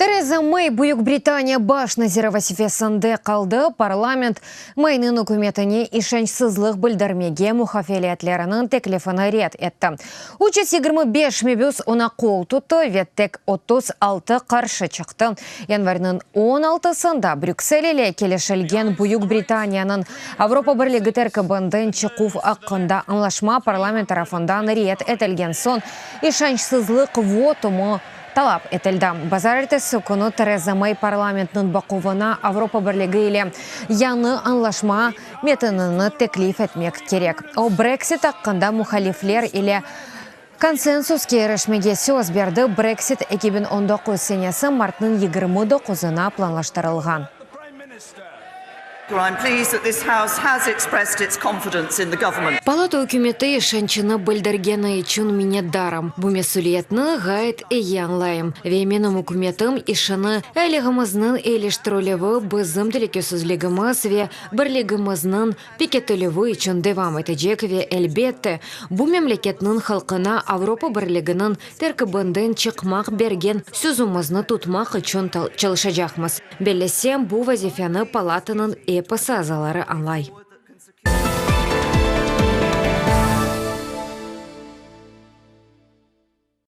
Tereza Mey Büyük Britaniya baş naziri vazifesinde qaldı. Parlament Meyniñ ükümetine işançsızlıq bildirmege muhafeletleriniñ teklifini red etti. 325 mebüs oña qol tuttı ve tek 36 qarşı çıqtı. Yanvarniñ 16-sında Brüksel ile kelişilgen Büyük Britaniyanıñ Avropa Birligi terkibinden çıquv aqqında añlaşma parlament tarafından red etilgen soñ işançsızlıq votumı talap etildi. Bazarertesi künü Tereza Mey parlamentniñ baquvına Avropa Birligi ile yañı añlaşma metinini teklif etmek kerek. O, Brexit aqqında muhalifler ile konsensuske irişmege söz berdi, Brexit 2019 senesi martnıñ 29-na planlaştırılğan. Palata ükümeti işançını bildirgeni içün minnetdarım. Bu mesüliyetni ğayet eyi añlayım ve menim ükümetim işini aylığımıznıñ eyiliştirilüvi bizim telükesizligimiz ve birligimizniñ pekitilüvi içün devam etecek ve, elbette, bu memleketniñ halqına Avropa Birliginiñ terkibinden çıqmaq bergen sözümizni tutmaq içün çalışacaqmız. Bellesem, bu vazifeni palatanıñ episi azaları añlay.